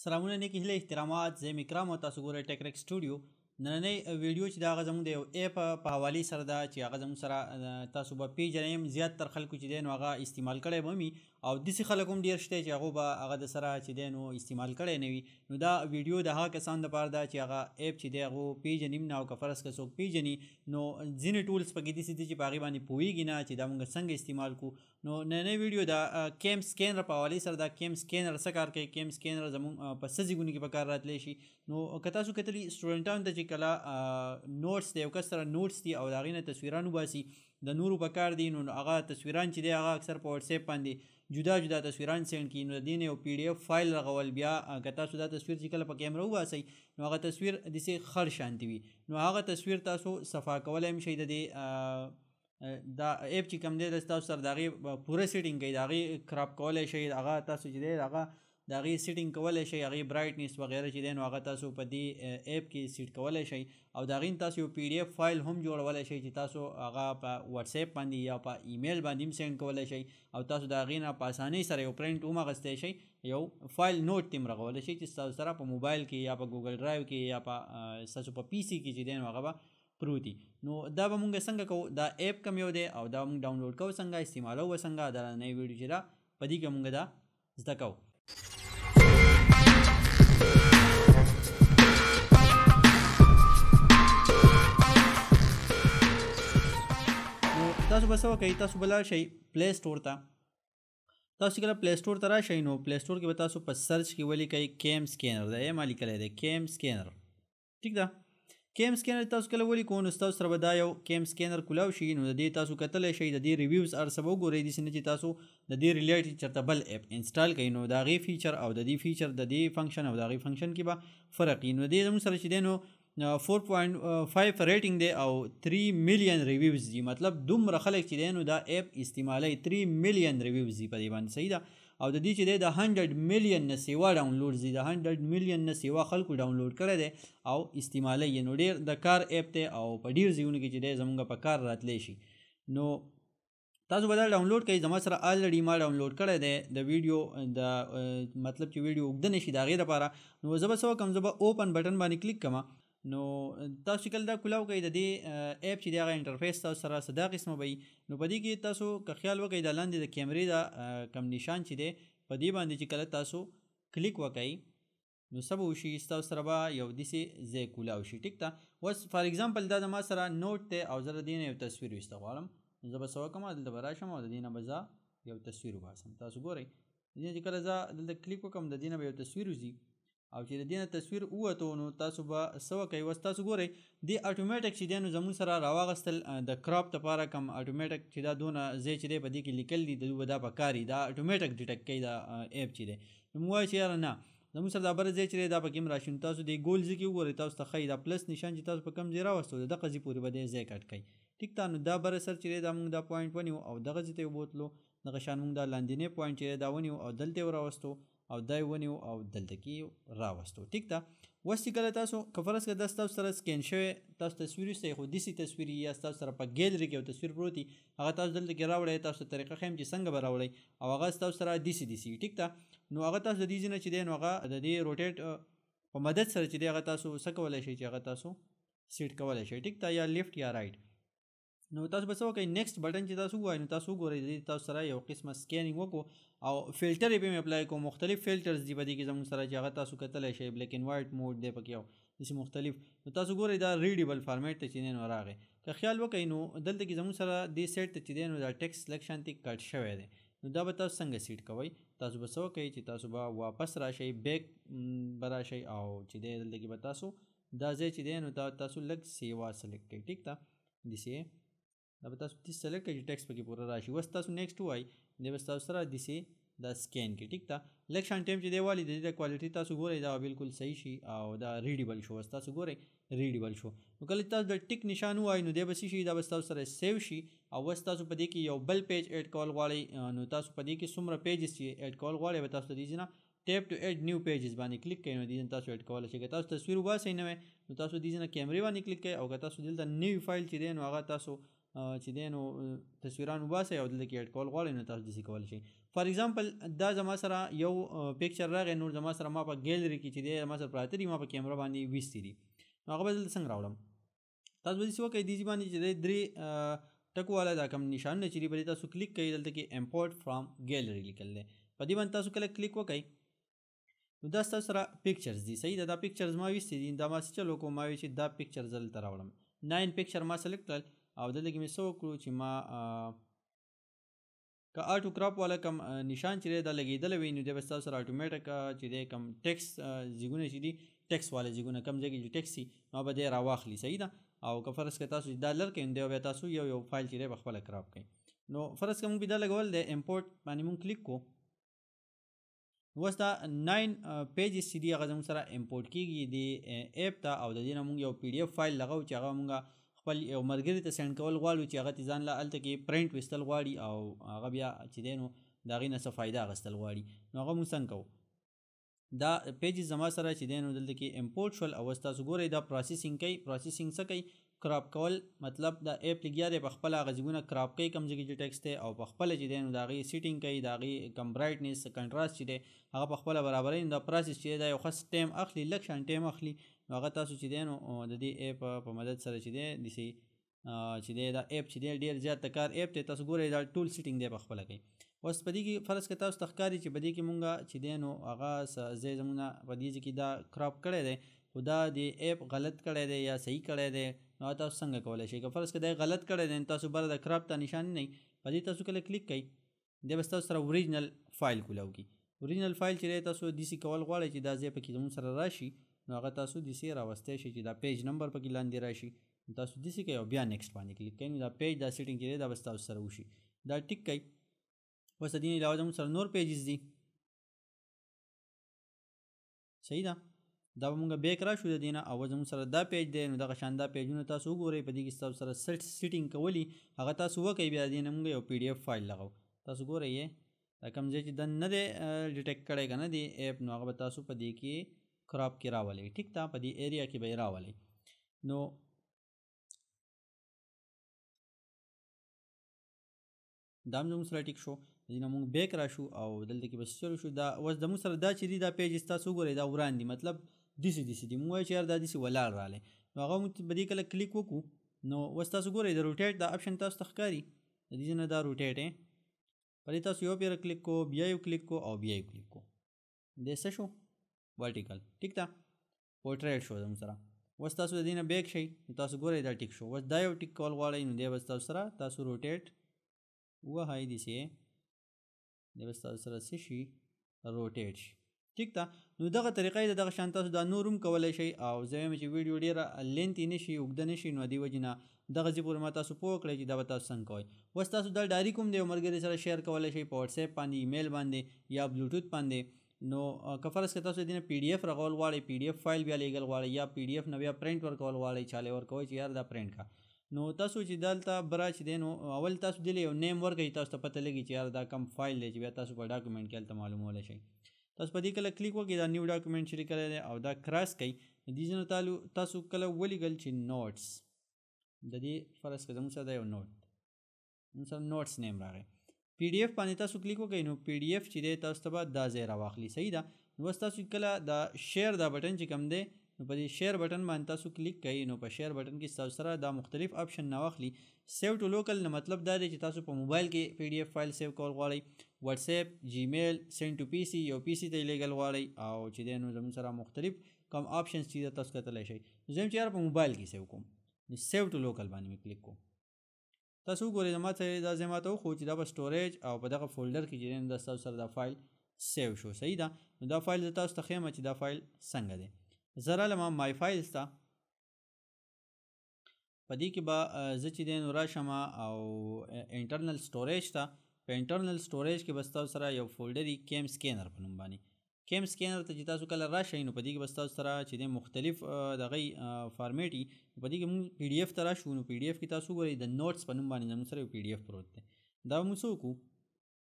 سلامونه نیک هیله احترامات زه اکرام او تاسو ګورئ ټیک ریک سټوډیو. نننۍ ویډیو چې دا هغه زموږ د یو app په حوالې سره ده چې هغه زموږ سره تاسو به پیژنئ هم، زیات تر خلکو چې دی نو هغه استعمال کړی به هم وي او داسې خلک هم ډېر شته چې هغو به هغه د سره چې دی نو استعمال کړی نه وي. نو دا ویډیو د هغه کسانو دپاره ده چې هغه app چې دی هغو پیژني هم نه او که فرض که څوک پیژني نو ځینې tools پکې داسې دي چې په هغې باندې پوهېږي نه چې دا موږ څنګه استعمال کړو. نو نننۍ ویډیو د کیم سکینر په حوالې سره ده. کیم سکینر څه کار کوي، کیم سکینر زموږ په څه ځایونو کې په کار راتلی شي. نو که تاسو کتلي سټوډنټانو ته چې کله notes دی، یو کس سره notes دي او د هغې نه تصویران وباسي د نورو په کار دي، نو هغه تصویران چې دی هغه اکثر په واتساپ باندې جدا جدا تصویران send کړي. نو د دې نه یو PDF فایل رغول، بیا که تاسو دا تصویر چې کله په کیمره وباسئ نو هغه تصویر داسې خړ شانتې وي، نو هغه تصویر تاسو صفا کولی هم شئ. د دې دا app چې کوم دی د تاسو سره د هغې پوره setting کوي، د هغې crop کولی شئ، هغه تاسو چې دی هغه د هغې setting کولی شئ، هغې brightness وغیره چې دی نو هغه تاسو په دې app کې set کولی شئ او د هغې نه تاسو یو PDF فایل هم جوړولی شئ چې تاسو هغه په واتساپ باندې یا په ایمیل باندې هم send کولی شئ او تاسو د هغې نه په اسانۍ سره یو پرنټ هم اخیستی شئ، یو فایل note ته هم رغولی شئ چې ستاسو سره په موبایل کې یا په ګوګل ډرایو کې یا په ستاسو په PC کې چې دی نو هغه به پروت وي. نو دا به مونږ څنګه کوو، دا app کوم یو دی او دا مونږ download کوو څنګه، استعمالوو به څنګه، دا نوې ویډیو چې ده په دې کې مونږ دا زده کوو. نو تاسو به څه وکئ، تاسو به لاړ شئ Play Store ته. تاسو کله Play Store ته راشئ نو Play Store کې به تاسو په search کې ولیکئ کیم سکینر، دا یې ما لیکلی دی کیم سکینر، ټیک ده. کیم سکینر تاسو کله ولیکو نو ستاسو سره به دا یو کیم سکینر کولاو شي. نو د دې تاسو کتلی شئ، د دې reviews هر څه به وګورئ، داسې نه چې تاسو د دې related چېرته بل app install کړئ نو د هغې feature او د دې feature د دې function او د هغې function کې به فرق وي. نو د دې زموږ سره چې دی نو 4.5 rating دی او 3 million reviews دي، مطلب دومره خلک چې دی نو دا app استعمالوي، 3 million reviews دي په دې باندې، صحیح ده. او د دې چې دی د 100 میلیون نه سیوا download دي، د 100 میلیون نه سیوا خلکو download کړی دی او استعمالوي یې. نو ډېر د کار app دی او په ډېر ځایونو کې چې دی زموږ په کار راتلی شي. نو تاسو به دا download کړئ، زما سره already ما download کړی دی د ویډیو د مطلب چې ویډیو اوږده نه شي د هغې دپاره. نو زه به څه وکړم، زه به open button باندې کلیک کړم. نو تاسو چې کله دا کولاو کوئ د دې app چې دی هغه interface تاسو سره څه دا قسمه به وي. نو په دې کې تاسو که خیال وکئ دا لاندې د کیمرې دا کوم نشان چې دی په دې باندې چې کله تاسو کلیک وکئ نو څه به وشي، ستاسو سره به یو داسې ځای کولاو شي، ټیک ده. اوس for example دا زما سره note دی او زه د دې نه یو تصویر ویسته غواړم. نو زه به څه وکړم، دلته به راشم او د دې نه به زه یو تصویر وباسم. تاسو ګورئ د دې نه چې کله زه دلته کلیک وکړم د دې نه به یو تصویر وځي او چې د دې نه تصویر ووتو نو تاسو به څه وکئ، اوس تاسو ګورئ دې اتوماتیک چې دی نو زموږ سره راواغستل د crop دپاره کوم اتوماتیک چې دا دونه ځای چې دی په دې کې لیکل دي د دوی به دا په کار وي، دا اتوماتیک detect کوي دا app چې دی. نو موږ وایو چې یاره نه زموږ سره دا بره ځای چې دی دا پکې هم راشي. نو تاسو دې ګول ځای کې وګورئ، تاسو ته ښایي دا plus نشان چې تاسو په کوم ځای راوستو د دغه ځای پورې به دی ځای cut کوي، ټیک ده. نو دا بره سر چې دی دا موږ دا point ونیو او دغه ځای ته یې وبوتلو، دغه شان موږ دا لاندینی point چې دی دا ونیو او دلته یې وراوستو او دا یې ونیو او دلته کې یې راوستو، ټیک ده. اوس چې کله تاسو که فرض کړه دا ستاسو سره scan شوی تاسو تصویر ویستی خو داسې تصویر یې یا ستاسو سره په ګیلري کې یو تصویر پروت وي هغه تاسو دلته کې راوړئ، تاسو ته طریقه ښیم چې څنګه به راوړئ او هغه ستاسو سره داسې داسې وي، ټیک ده. نو هغه تاسو د دې ځای نه چې دی نو هغه د دې rotate په مدد سره چې دی هغه تاسو څه کولی شئ چې هغه تاسو set کولی شئ، ټیک ده، یا left یا right. نو تاسو به څه وکړئ، next button چې تاسو ووایئ نو تاسو وګورئ د دې تاسو سره یو قسمه scanning وکړو او فلټر یې پرې apply کړو. مختلف filters دي په دې کې زموږ سره چې هغه تاسو کتلی شئ، black and white mode دی پکې او داسې مختلف. نو تاسو ګورئ دا readable format ته چې دی نو راغی. که خیال وکړئ نو دلته کې زموږ سره دې set ته چې دی نو دا ټیکسټ لږ شانتې cut شوی دی. نو دا به تاسو څنګه set کوئ، تاسو به څه وکړئ چې تاسو به واپس راشئ، back به راشئ او چې دی دلته کې به تاسو دا ځای چې دی نو دا تاسو لږ سیوا select کړئ، ټیک ده. داسې دا به تاسو داسې select کړئ چې ټیکسټ پکې پوره راشي. اوس تاسو next ووایئ، دی به ستاسو سره داسې دا scan کړي، ټیک ده. لږ شان time چې دی والي د دې د quality تاسو ګورئ دا بالکل صحیح شي او دا readable شو. اوس تاسو ګورئ readable شو. نو کله چې تاسو د tick نشان ووایئ نو دی به څه شي، دا به ستاسو سره save شي او اوس تاسو په دې کې یو بل page add کول غواړئ. نو تاسو په دې کې څومره pages چې add کول غواړئ به تاسو د دې ځای نه tap to add new pages باندې کلیک کړئ نو دې ځای نه تاسو add کولی شئ. که تاسو تصویر وباسئ نوی نو تاسو دې ځای نه کیمرې باندې کلیک کړئ او که تاسو دلته نوی فایل چې دی نو هغه تاسو چې دی نو تصویران وباسئ او دلته کې add کول غواړئ نو تاسو داسې کولی شئ. فار ایگزامپل دا زما سره یو پکچر راغی، نور زما سره ما په ګیلری کې چې دی زما سره پراته دي، ما په کیمره باندې ویستي دي، نو هغه به دلته څنګه راوړم؟ تاسو به داسې وکړئ، دې ځای باندې چې دی درې ټکو والا دا کوم نشانونه چې دي په دې تاسو کلیک کوئ، دلته کې امپورټ فرام ګیلری لیکل دی، په دې باندې تاسو کله کلیک وکړئ نو دا ستاسو سره پکچرز دي. صحیح ده، دا پکچرز ما ویستي دي، دا ما څه چل وکړو، ما وی چې دا پکچرز دلته راوړم. 9 پکچر ما سلیکټ کړل او دلته کې مې څه وکړو چې ما که آټو کراپ والا کوم نشان چې دی دا لګېدلی وي نو دی به ستاسو سره اټومیټک چې دی کوم ټیکس ځیګونه چې دي، ټیکس والا ځیګونه کوم ځای کې چې ټیکس وي نو به دی راواخلي. صحیح ده، او که فرض که تاسو دا لر کړئ نو دی بیا تاسو یو یو فایل چې دی په خپله کراپ کړئ. نو فرض که موږ دا لګول دی امپورټ باندې موږ کلیک کړو، نو اوس دا 9 پیجز چې دي هغه زموږ سره امپورټ کېږي دې اپ ته، او د دې نه موږ یو پی ډي اف فایل لګوو چې هغه موږ خپل یو ملګري ته سینډ کول غواړو چې هغه ته ځان له هلته کې پرنټ ویستل غواړي او هغه بیا چې دی نو د هغې نه څه فایده اخیستل غواړي. نو هغه موږ څنګه کوو؟ دا پیجز زما سره چې دی نو دلته کې امپورټ شول او اوس تاسو ګورئ دا پروسیسینګ کوي. پروسیسینګ څه کوي؟ کراپ کول، مطلب دا اپ لګیا دی په خپله هغه ځایونه کراپ کوي کوم ځای کې چې ټیکسټ دی، او په خپله چې دی نو د هغې سیټینګ کوي، د هغې کوم برایټنس کنټراست چې دی هغه په خپله برابروي. نو دا پروسس چې دی دا یو ښه ټایم اخلي، لږ شان ټایم اخلي. نو هغه تاسو چې دی نو د دې اپ په مدد سره چې دی داسې چې دی دا اپ چې دی ډېر زیات د کار اپ دی. تاسو ګورئ دا ټول سیټینګ دی په خپله کوي. اوس په دې کې فرض که تاسو ته ښکاري چې په دې کې مونږ چې دی نو هغه ځای زمونږ په دې ځای کې دا کراپ کړی دی، خو دا د اپ غلط کړی دی یا صحیح کړی دی، نو تاسو څنګه کولی شئ؟ که فرض که دا غلط کړی دی نو تاسو بره د کراپ ته نشان نه، په دې تاسو کله کلیک کړئ دی به ستاسو سره اوریجنل فایل کولاو کړي. اوریجنل فایل چې دی تاسو داسې کول غواړئ چې دا ځای پکې زموږ سره راشي، نو هغه تاسو داسې راوستی شئ چې دا پیج نمبر پکې لاندې راشي. نو تاسو داسې کوئ او بیا نیکسټ باندې کلیک کړئ، نو دا پیج دا سیټینګ چې دی دا به ستاسو سره وشي. دا ټیک کړئ. اوس د دې نه علاوه زموږ سره نور پیجز دي. صحیح ده، دا به مونږ بیک راشو د دې نه او زموږ سره دا پیج دی. نو دغه شان دا پیجونه تاسو وګورئ، په دې کې ستاسو سره سیټینګ کولی هغه تاسو وکړئ. بیا د دې نه مونږ یو پی ډي اف فایل لګوو. تاسو ګورئ یې دا کوم ځای چې دا نه دی ډیټیکټ کړی که نه دی اپ، نو هغه به تاسو په دې کې کراپ کې راولئ. ټیک ده، په دې ایریا کې به یې راولئ. نو دا هم زموږ سره ټیک شو. دې نه مونږ بیک راشو او دلته کې به څه چل شو. دا اوس زموږ سره دا چې دي دا پیج تاسو وګورئ دا وران دي، مطلب داسې داسې دي. مونږ وایو چې یار دا داسې ولاړ راغلی، نو هغه مونږ په دې کله کلیک وکړو نو اوس تاسو ګورئ د روټیټ دا اپشن تاسو ته ښکاري. د دې نه دا روټیټ دی، په دې تاسو یو پیر کلیک کو، بیا یو کلیک کو او بیا یو کلیک کو، دې څه شو؟ ورټیکل. ټیک ده، پورټریټ شو زموږ سره. اوس تاسو د دې نه بیک شئ نو تاسو ګورئ دا ټیک شو. اوس دا یو ټیک کول غواړئ نو دی به ستاسو سره تاسو روټیټ ووهئ داسې، دی به ستاسو سره څه شي؟ روټیټ شي. ټیک ده، نو دغه طریقه یې دغه شان تاسو دا نور هم کولی شئ. او زه وایم چې ویډیو ډېره لینتي نه شي، اوږده نه شي، نو دې وجې نه دغه ځای پورې ما تاسو پوه کړئ چې دا به تاسو څنګه کوئ. اوس تاسو دا ډایرک هم د یو ملګري سره شیر کولی شئ په واتساپ باندې، ایمیل باندې یا بلوټوت باندې. نو که فرض که تاسو دې نه پی ډي اف رغول غواړئ، پی ډي اف فایل بیا لېږل غواړئ یا پی ډي اف نه بیا پرنټ ورکول غواړئ، چاله ورکوئ چې یار دا پرنټ کا، نو تاسو چې دلته بره چې دی نو اول تاسو دې له یو نیم ورکړئ چې تاسو ته پته لګي چې یار دا کوم فایل دی چې بیا تاسو په ډاکومنټ کې هلته معلومولی شئ. تاسو په دې کله کلیک وکړئ، دا نیو ډاکومنټ چې لیکلی دی او دا کراس کړئ، دې ځای نه تاسو کله ولیکل چې نوټس، د دې فرض کړئ زموږ سره دا یو نوټ، زموږ سره نوټس نیم راغی. پی ډي اف باندې تاسو کلیک وکړئ نو پی ډي اف چې دی تاسو ته به دا ځای راواخلي. صحیح ده، نو اوس تاسو کله دا شیر دا بټن چې کوم دی نو په دې شیر بټن باندې تاسو کلیک کړئ نو په شیر بټن کې ستاسو سره دا مختلف اپشن نه واخلي. سیو ټو لوکل نه مطلب دا دی چې تاسو په موبایل کې پی ډي اف فایل سیو کول غواړئ، واتساپ، جیمیل، سینډ ټو پی سی، یو پی سی ته یې لېږل غواړئ او چې دی نو زموږ سره مختلف کوم اپشنز چې دی تاسو کتلی شئ. زه وایم چې یار په موبایل کې سیو کوم، نو سیو ټو لوکل باندې مې کلیک کوم. تاسو وګورئ زما ته دا ځای ماته وښود چې دا به سټوریج او په دغه فولډر کې چې دی نو دا ستاسو سره دا فایل سیو شو. صحیح ده، نو دا فایل زه تاسو ته ښیم چې دا فایل څنګه دی. زه رالم مای فایلز ته، په دې کې به زه چې دی نو راشم او انټرنل سټوریج ته. په انټرنل سټوریج کې به ستاسو سره یو فولډر وي کیم سکینر په نوم باندې. کیم سکینر ته چې تاسو کله راشئ نو په دې کې به ستاسو سره چې دی مختلف دغه فارمیټ وي. په دې کې موږ پی ډي اف ته راشو نو پی ډي اف کې تاسو وګورئ د نوټس په نوم باندې زموږ سره یو پی ډي اف پروت دی. دا به موږ څه وکړو؟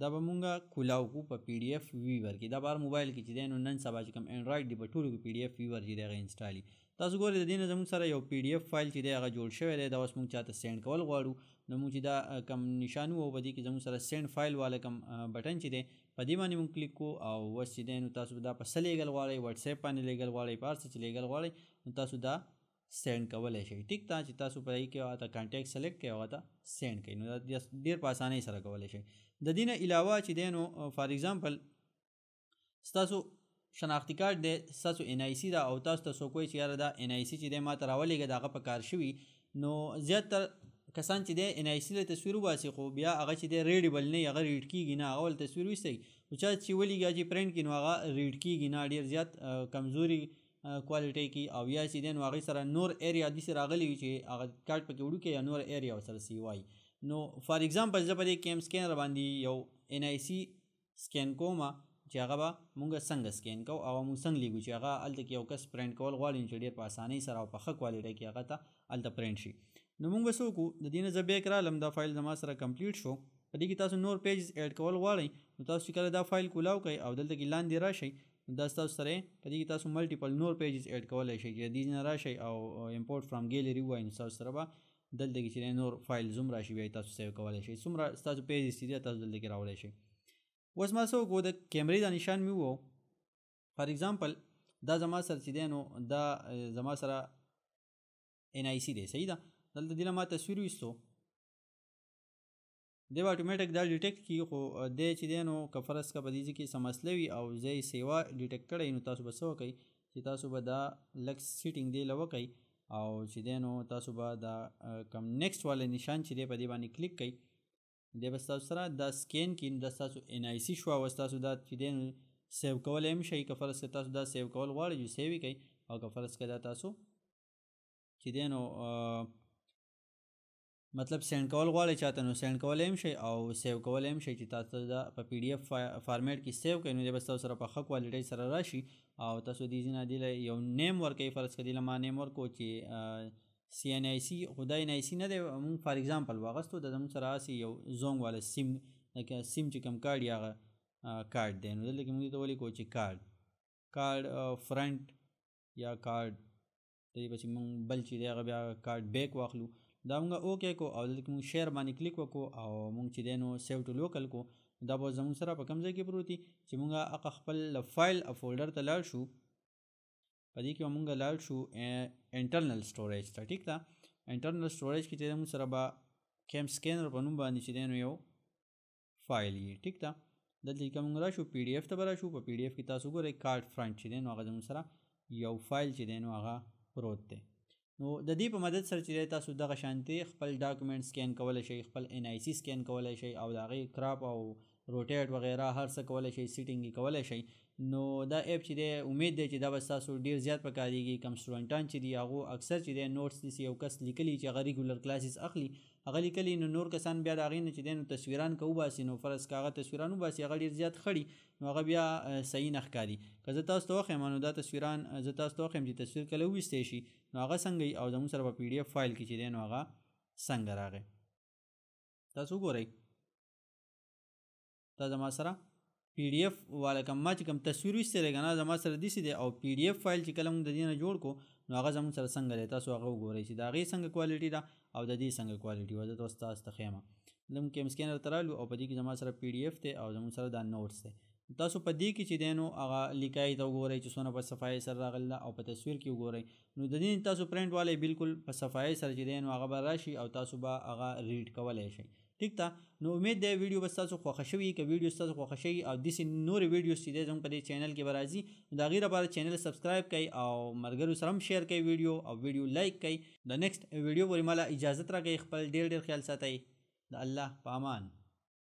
دا به مونږ کولاو کو په پی ډي اف ویور کې. دا به هر موبایل کې چې دی نو نن سبا چې کوم انډراید دی په ټولو کې پی ډي اف ویور چې دی هغه انسټال وي. تاسو ګورئ د دې نه زموږ سره یو پی ډي اف فایل چې دی هغه جوړ شوی دی. دا اوس موږ چاته سینډ کول غواړو نو موږ چې دا کوم نشان وو په دې کې زموږ سره سینډ فایل والا کوم بټن چې دی په دې باندې موږ کلیک کو او اوس چې دی نو تاسو دا په څه لیږل غواړئ، واتس اپ باندې لیږل غواړئ، په هر څه چې لیږل غواړئ نو تاسو دا سینډ کولی شئ. ټیک ده چې تاسو په دې کې هغه ته کانټیکټ سلیکټ کړئ او هغه ته سینډ کړئ، نو دا ډېر په اسانۍ سره کولی شئ. د دې نه علاوه چې دی نو فار ایگزامپل ستاسو شناختي کارت دی، ستاسو ان آی سي ده او تاسو ته څوک وایي چې یاره دا ان آی سي چې دی ما ته راولېږه د هغه په کار شوي، نو زیاتر کسان چې دی ان آی سي له تصویر وباسي خو بیا هغه چې دی ریډیبل نه وي، هغه ریډ کېږي نه، هغه ول تصویر ویستی خو چا چې ولیږي چې پرنټ کړي نو هغه ریډ کېږي نه، ډېر زیات کمزوري کوالټي کې او یا چې دی نو هغې سره نور ایریا داسې راغلي وي چې هغه کارت پکې وړوکی یا نور ایریا ورسره سی وایي. نو فار ایگزامپل زه په دې کیم سکینر باندې یو ان آی سي سکین کوم چې هغه به مونږ څنګه سکین کوو او مونږ څنګه لیږو چې هغه هلته کې یو کس پرنټ کول غواړي چې ډېر په اسانۍ سره او په ښه کوالټي کې هغه ته هلته پرنټ شي. نو مونږ به څه وکړو، د دې نه زه بیک رالم، دا فایل زما سره کمپلیټ شو. په دې کې تاسو نور پیجز اډ کول غواړئ نو تاسو چې کله دا فایل کولاو کړئ او دلته کې لاندې راشئ نو دا ستاسو سره په دې کې تاسو ملټیپل نور پیجز اډ کولی شئ چې د دې نه راشئ او امپورټ فرام ګیلري ووایئ نو ستاسو سره به دلته کې چې نور فایلز هم راشي، بیا یې تاسو سیو کولی شئ. څومره ستاسو پیجز چې دي تاسو دلته کې راوړی شئ. اوس ما څه وکړو، د کیمرې دا نشان مې وو، فار ایگزامپل دا زما سره چې دی نو دا زما سره ان آی سي دی، صحیح ده. دلته دې له ما تصویر ویستو، دی به اټومیټک دا ډیټیکټ کړي، خو دی چې دی نو که فرض که په دې ځای کې څه مسله وي او زه یې سیوا ډیټیکټ کړی نو تاسو به څه وکئ چې تاسو به دا لږ سیټینګ دی له وکئ او چې دی نو تاسو به دا کوم نیکسټ والا نشان چې دی په دې باندې کلیک کړئ، دی به ستاسو سره دا سکین کړي، نو دا ستاسو ان آی سي شوه او ستاسو دا چې دی نو سیو کولی هم شئ. که فرض که تاسو دا سیو کول غواړئ نو سیو یې کړئ، او که فرض که دا تاسو چې دی نو مطلب سینډ کول غواړئ چاته نو سینډ کولی هم شئ او سیو کولی هم شئ چې تاسو دا په پی ډي اف فارمیټ کې سیو کړئ نو دی به ستاسو سره په ښه کوالټۍ سره راشي. او تاسو دې ځای نه دې له یو نیم ورکوئ، فرض که دې له ما نیم ورکړو چې سی ان آی سی، خو دا ان آی سی نه دی، مونږ فار ایگزامپل واغستو، دا زموږ سره هسې یو زونګ والا سیم، لکه سیم چې کوم کارډ یا هغه کارډ دی، نو دلته کې مونږ دې ته ولیکو چې کارډ فرنټ یا کارډ، د دې پسې مونږ بل چې دی هغه بیا کارډ بیک واخلو، دا مونږ اوکی کو او دلته کې مونږ شیر باندې کلیک وکړو او مونږ چې دی نو سیو ټو لوکل کو. دا به زموږ سره په کوم ځای کې پروت دي چې مونږ هغه خپل فایل او فولډر ته لاړ شو، په دې کې به مونږ لاړ شو انټرنل سټوریج ته، ټیک ده. انټرنل سټوریج کې چې دی مونږ سره به کیم سکینر په نوم باندې چې دی نو یو فایل یي، ټیک ده. دلته کې مونږ راشو پی ډي اف ته به راشو، په پی ډي اف کې تاسو ګورئ کارډ فرنټ چې دی نو هغه زموږ سره یو فایل چې دی نو هغه پروت دی. نو د دې په مدد سره چې دی تاسو دغه شانتې خپل ډاکومنټ سکین کولی شئ، خپل ان آی سي سکین کولی شئ او د هغې کراپ او روټیټ وغیره هر څه کولی شئ، سیټینګ یې کولی شئ. نو دا اپ چې دی امید دی چې دا به ستاسو ډېر زیات پکارېږي. کوم سټوډنټان چې دي هغو اکثر چې دی نوټس داسې یو کس لیکلي چې هغه ریګولر کلاسز اخلي، هغه لیکلي نو نور کسان بیا د هغې نه چې دی نو تصویران که وباسي نو فرض که هغه تصویران وباسي هغه ډېر زیات خړي نو هغه بیا صحیح نه ښکاري. که زه تاسو ته وښیم نو دا تصویران زه تاسو ته وښیم چې تصویر کله وویستی شي نو هغه څنګه وي او زموږ سره په پی ډي اف فایل کې چې دی نو هغه څنګه راغی، تاسو وګورئ. دا زما سره پی ډي اف والا کوم ما چې کوم تصویر ویستی دی که نه زما سره داسې دی، او پی ډي اف فایل چې کله موږ د دې نه جوړ کړو نو هغه زموږ سره څنګه دی تاسو هغه وګورئ چې د هغې څنګه کوالټي ده او د دې څنګه کوالټي وه. زه تاسو ته ښیم. زموږ کیم سکینر ته رالو او په دې کې زما سره پی ډي اف دی او زموږ سره دا نوټس دی. تاسو په دې کې چې دی نو هغه لیکای ته وګورئ چې څونه په صفایۍ سره راغلی ده او په تصویر کې وګورئ. نو د دې تاسو پرنټ والی بالکل په صفایۍ سره چې دی نو هغه به راشي او تاسو به هغه ریډ کولی شئ، ټیک ده. نو امید دی ویډیو به ستاسو خوښه شوي. که ویډیو ستاسو خوښه شوي او داسې نورې ویډیوز چې دی زموږ په دې چینل کې به راځي نو د هغې لپاره چینل سبسکرایب کړئ او ملګرو سره هم شیر کړئ ویډیو او ویډیو لایک کړئ. د نیکسټ ویډیو پورې ماله اجازت راکړئ. خپل ډېر ډېر خیال ساتئ. د الله په امان.